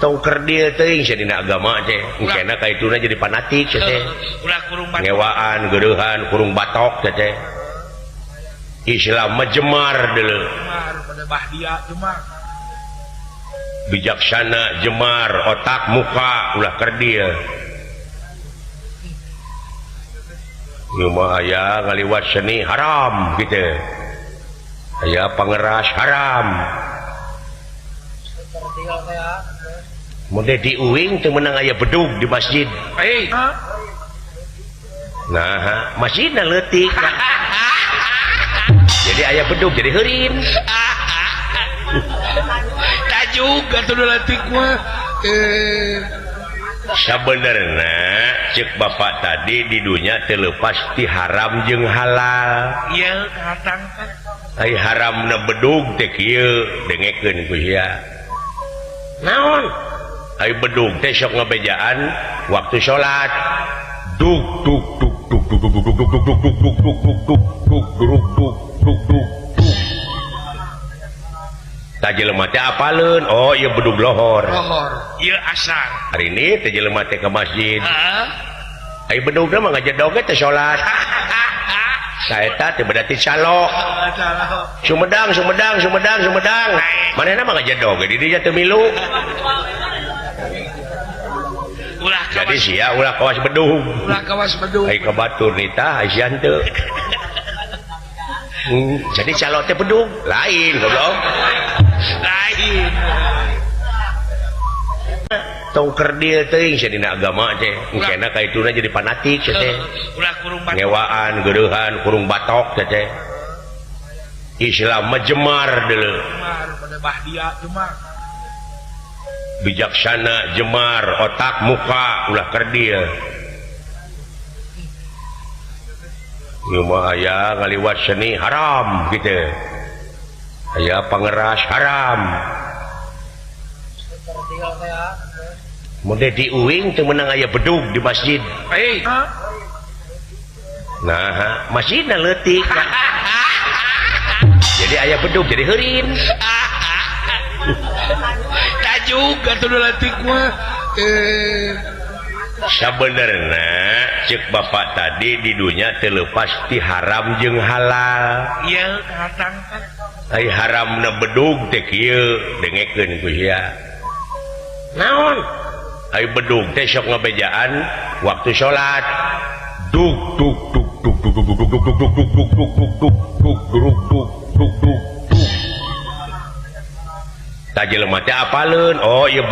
Tong kerdil teuing sia dina agama teh. Engkena ka ituna jadi fanatik sia teh. Ulah kurung batok. Ngewaan, geureuhan, kurung batok sia teh. Islam mah jemar deuleu. Jemar pada Bahdia jemar. Bijaksana jemar, otak muka ulah kerdil. Ieu mah aya ngaliwat seni haram gitu. Aya pangeras haram. Mun teh diuing teu meunang aya bedug di masjid. Nah, masjidna leutik. Jadi aya bedug jadi heurin. Tajuk atuh nu leutik mah. Sabenerna cek bapak tadi di dunya teu leupas ti haram jeung halal. Ieu katang teh. Ai haramna bedug teh kieu dengekeun ku sia. Naon? Ai bedug teh sok ngabejaan waktu salat. Dug dug dug dug dug dug dug dug dug dug dug dug dug dug dug dug dug dug dug dug. Tah jelema teh apaleun? Oh, ieu bedug lohor. Lohor. Ieu asar. Hari ini teh jelema teh ke masjid. Heeh. Ai bedugna mah ngajedog teh salat. Saeta teh berarti calo. Sumedang, Sumedang, Sumedang, Sumedang. Manehna mah ngajedog di dinya teu milu. Ulah kawas. Jadi sia ulah kawas bedug. Ulah kawas bedug. Ai ka batur nitah sia henteu. Jadi calo teh bedug lain goblok. Lain. Tong kerdil teuing sia dina agama teh. Engkena ka ituna jadi fanatik sia teh. Ulah kurung batok. Ngewaan, geureuhan, kurung batok sia teh. Islam mah jemar deuleu. Jemar pada Bahdia jemar. Bijaksana jemar, otak muka ulah kerdil. Ieu mah aya ngaliwat seni haram gitu. Aya pangeras haram. Mun teh diuing teu meunang aya bedug di masjid. Nah, masjidna leutik. Jadi aya bedug jadi heurin. Tajuk atuh nu leutik mah. Sabenerna cek bapak tadi di dunya teu leupas ti haram jeung halal. Ieu katang teh. Ai haramna bedug teh kieu dengekeun ku sia. Naon? Ai bedug teh sok ngabejaan waktu salat. Dug dug dug dug dug dug dug dug dug dug dug dug dug dug dug dug dug dug dug dug. Tah jelema teh apaleun? Oh, ieu